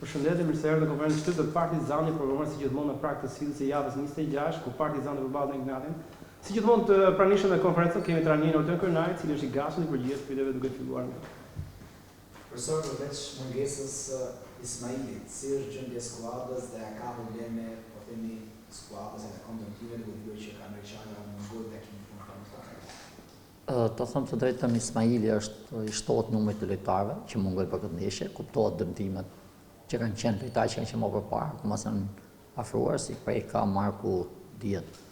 Përshëndetje, mirë se erdhët në konferencën e shtypit të Partizanit, programuar si gjithmonë në prag të sfidës së javës 26, ku Partizani përballet me Egnatian. Si gjithmonë të pranishëm në konferencë kemi trajnerin Oltion Kërnaj, i cili është i gatshëm të përgjigjet pyetjeve duke filluar nga. Profesor, përveç mungesës së Ismailit, si është gjendja e skuadrës dhe a ka probleme, po themi, skuadrës i takon dëmtime duke ditur që Kameri Çaka mungoi takimin kundër Flamurtarit? Të them të drejtën Ismaili është i shtohet numrit të lojtarëve që mungojnë për këtë ndeshje, kuptohet dëmtimet që kanë qenë lojtarë që kanë qenë më përpara, akoma s'janë afruar, si Preka, Marku, dihet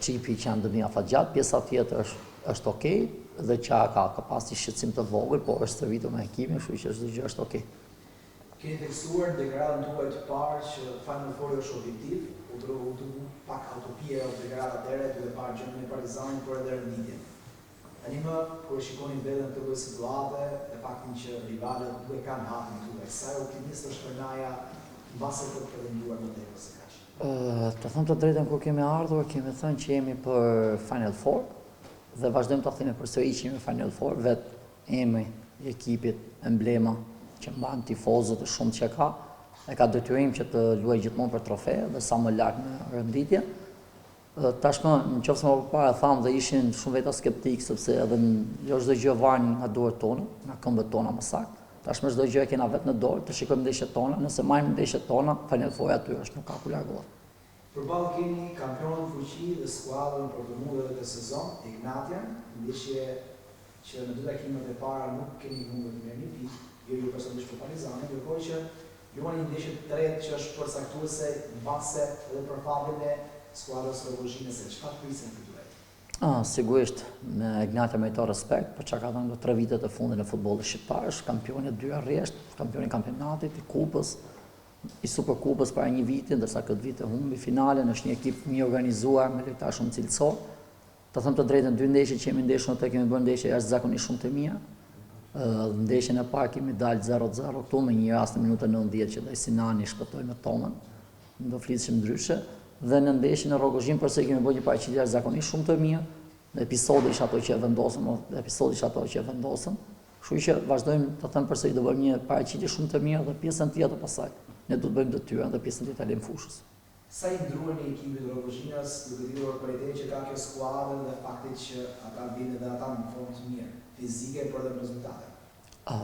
Çipi që janë dëmtime afatgjatë, pjesa tjetër është është okay dhe Çaka ka pas një shqetësim të vogël, por është stërvitur me ekipin, kështu që çdo gjë është okay. Keni theksuar në deklaratën tuaj të parë që Final Four është objektiv, u u duku pak utopie ajo deklaratë atëherë duke parë gjendjen e Partizanit por edhe renditjen. Tani më kur e shikoni veten në këtë lloj situate dhe faktin që rivalët nuk e kanë hatin tuaj, sa optimist është Kërnaja mbase për të pretenduar më tepër se kaq? Të them të drejtën kur kemi ardhur kemi thënë që jemi për Final Four dhe vazhdojmë ta themi përsëri që jemi Final Four, vetë Emri i ekipit, emblema që mban tifozët e shumtë që ka, e ka detyrim që të luajë gjithmonë për trofe dhe sa më lart në renditje. Tashmë, në qoftë se më përpara e thamë dhe ishin shumë veta skeptikë sepse edhe jo çdo gjë varet nga duart tona, nga këmbët tona më saktë. Tashmë çdo gjë e kena vetë në dorë, të shikojmë ndeshjet tona, nëse marrim ndeshjet tona, Final Four aty është, nuk ka ku largohet. Përballë keni kampionin në fuqi dhe skuadrën për të mundur edhe këtë sezon, Egnatian, ndeshje që në dy takimet e para nuk keni mundur të merrni pikë, jo ju personalisht por Partizani, ndërkohë që luani një ndeshje të tretë që është përcaktuese mbase edhe për fatin e skuadrës rrogozhinase, çfarë prisni nga ky duel? Ah, sigurisht, me Egnatian meriton respekt për çka ka dhënë këto tre vitet e fundit në futbollin shqiptar, është kampion e dy herë rresht, kampion i kampionatit, i kupës, i Superkupës para një viti, ndërsa këtë vit e humbi finalen, është një ekip mirë organizuar me lojtarë shumë cilësor. Të them të drejtën, dy ndeshje që jemi ndeshur me të kemi bërë ndeshje jashtëzakonisht shumë të mira. Ndeshjen e parë kemi dalë 0-0 këtu me një rast në minutën 90 që dhe Sinani shpëtoi me Tomën, do flisshim ndryshe. Dhe në ndeshjen e Rrogozhinë përsëri kemi bërë një paraqitje jashtëzakonisht shumë të mirë. Në episode ishin ato që e vendosën, episode ishin ato që e vendosën. Kështu që vazhdojmë të them përsëri do bëjmë një paraqitje shumë të mirë dhe pjesën tjetër pastaj ne do të bëjmë detyrën dhe pjesën tjetër ta lëmë fushës. Sa i druheni ekipit rrogozhinas duke ditur kualitetin që ka kjo skuadër dhe faktit që ata vijnë edhe ata në formë të mirë fizike por edhe në rezultate?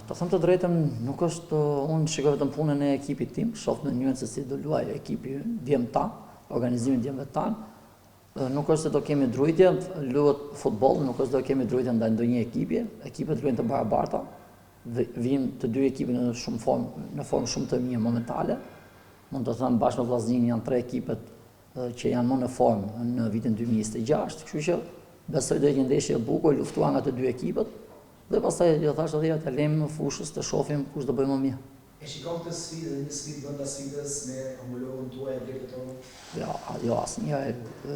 Të them të drejtën, nuk është unë shikoj vetëm punën e ekipit tim, shoh mënyrën se si do luajë ekipi ynë, djemtë tanë, organizimin e djemve tanë. Nuk është se do kemi drujtje, luhet futboll, nuk është se do kemi drujtje ndaj ndonjë ekipi, ekipet luajnë të barabarta, vijnë të dy ekipet në shumë formë, në formë shumë të mirë momentale. Mund të them bashkë me Vllazninë janë tre ekipet që janë më në formë në vitin 2026, kështu që besoj do jetë një ndeshje e bukur, luftuar nga të dy ekipet dhe pastaj ju thashë edhe ja lëmë fushës të shohim kush do bëjë më mirë. E shikon këtë sfidë dhe një sfidë brenda sfidës me homologun tuaj Edlir Tetovën? Jo, jo asnjëherë,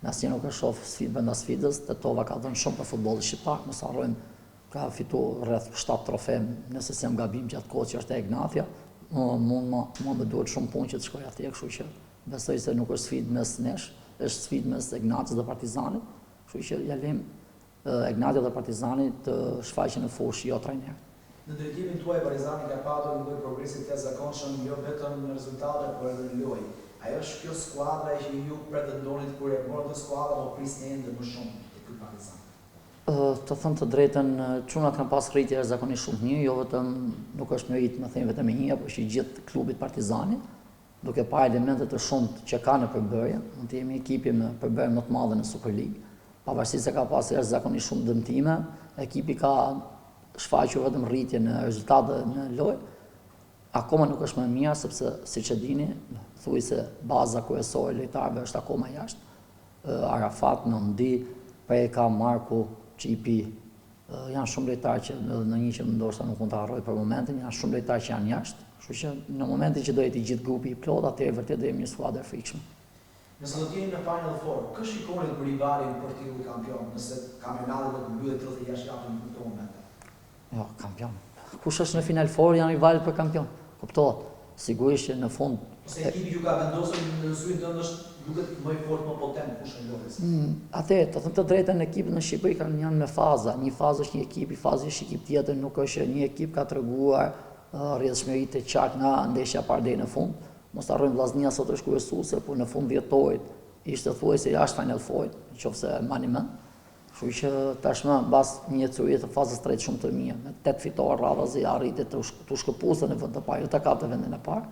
në asnjë nuk e shoh sfidë brenda sfidës. Tetova ka dhënë shumë për futbollin shqiptar, mos harrojmë ka fitu rreth 7 trofe, nëse s'jam gabim gjatë kohës që është te Egnatia. Mund më mua më duhet shumë punë që të shkoj atje, kështu që besoj se nuk është sfidë mes nesh, është sfidë mes Egnatias dhe Partizanit, kështu që ja lëmë Egnatia dhe Partizani të shfaqen në fushë, jo trajnerët. Në drejtimin tuaj Partizani ka patur një lloj progresi të jashtëzakonshëm jo vetëm në rezultate por edhe në lojë. A është kjo skuadra që ju pretendonit kur e morët këtë skuadër apo prisni ende më shumë te ky Partizan? Të them të drejtën, çunat kanë pas rritje jashtëzakonisht shumë të mirë, jo vetëm nuk është meritë me thënë vetëm e imja, por që gjithë klubit Partizani, duke parë elementet e shumtë që ka në përbërje, mund të jemi ekipi me përbërje më të madhe në Superligë, pavarësisht se ka pasur jashtëzakonisht shumë dëmtime, ekipi ka shfaqur vetëm rritje në rezultate në lojë. Akoma nuk është më e mira sepse siç e dini, thuajse baza kryesore e lojtarëve është akoma jashtë. Arafat, Nondi, Preka, Marku, Çipi, janë shumë lojtarë që edhe ndonjë që ndoshta nuk mund ta harroj për momentin, janë shumë lojtarë që janë jashtë, kështu që në momentin që do jetë i gjithë grupi i plotë, atëherë vërtet do jemi një skuadër e frikshme. Nëse do të jeni në Final Four, kë shikonit për rivalin për titull kampion, nëse kampionati do të mbyllet 36 javë në këto momente? Jo, kampion. Kush është në Final Four janë rivalët për kampion. Kuptohet. Sigurisht që në fund Ose ekipi që ka vendosur në syrin tënd është duket më i fortë, më potent në fushën e lojës. Mm, atë, të them të drejtën, ekipet në Shqipëri kanë janë me faza. Një fazë është një ekip, një fazë është ekip tjetër, nuk është një ekip ka treguar rrjedhshmëri të qartë nga ndeshja e parë deri në fund. Mos të harrojmë Vllaznia sot është kryesuese, por në fund dhjetorit ishte thuajse jashtë Final Four-it, në qoftë se mbani mend. Kështu që tashmë mbas një ecurie të fazës tretë shumë të mirë, me 8 fitore radhazi arriti të të shkëpuste në vend të parë, jo të kapte vendin e parë.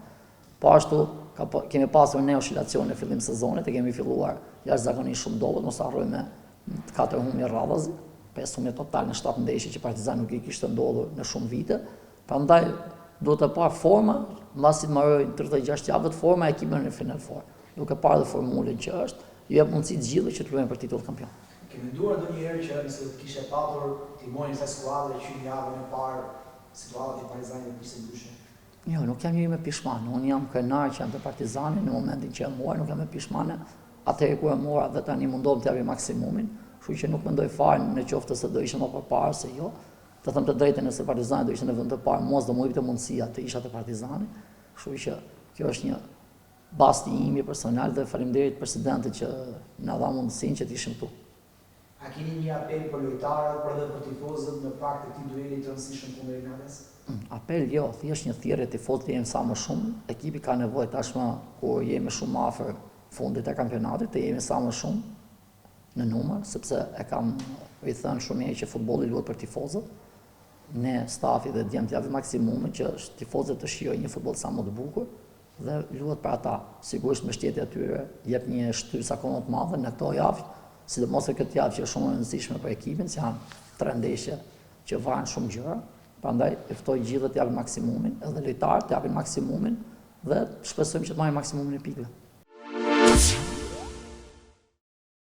Po ashtu ka, kemi pasur ne oscilacione në fillim sezonit, e kemi filluar jashtëzakonisht shumë dobët, mos harrojmë me katër humbje radhazi, pesë humbje total në 7 ndeshje që Partizani nuk i kishte ndodhur në shumë vite. Prandaj duhet të parë forma, mbasi të mbarojnë 36 javët forma e ekipit në Final Four. Duke parë dhe formulën që është, ju jep mundësi të gjithëve që të luajnë për titull kampion. Ke menduar ndonjëherë që nëse do të kishe patur timonin e kësaj skuadre që në javën e parë situata te Partizani do të ishte ndryshe? Jo, nuk jam njeri me pishman. Unë jam krenar që jam te Partizani në momentin që e mora, nuk jam me pishmane. Atëherë kur e mora dhe tani mundohem të japim maksimumin, kështu që nuk mendoj fare në qoftë se do isha më përpara se jo. Të them të drejtën, nëse Partizani do ishte në vend të parë, mua s'do më jepte mundësia të isha te Partizani. Kështu që kjo është një bast i imi personal dhe faleminderit presidentit që na dha mundësinë që të ishim këtu. A keni një apel për lojtarët, por edhe për tifozët në prag të këtij dueli të rëndësishëm kundër Egnatias? Apel jo, thjesht një thirrje tifozët të jenë sa më shumë. Ekipi ka nevojë tashmë kur jemi shumë afër fundit të kampionatit, të jemi sa më shumë në numër, sepse e kam rithënë shumë herë që futbolli luhet për tifozët. Ne stafi dhe djemtë japim maksimumin që tifozët të shijojnë një futboll sa më të bukur dhe luhet për ata. Sigurisht mbështetja e tyre jep një shtysë akoma të madhe në këto javë, sidomos në këtë javë që është shumë e rëndësishme për ekipin, se janë tre ndeshje që varen shumë gjëra. Prandaj e ftoj gjithë të japin maksimumin, edhe lojtarët të japin maksimumin dhe shpresojmë që të marrim maksimumin e pikëve.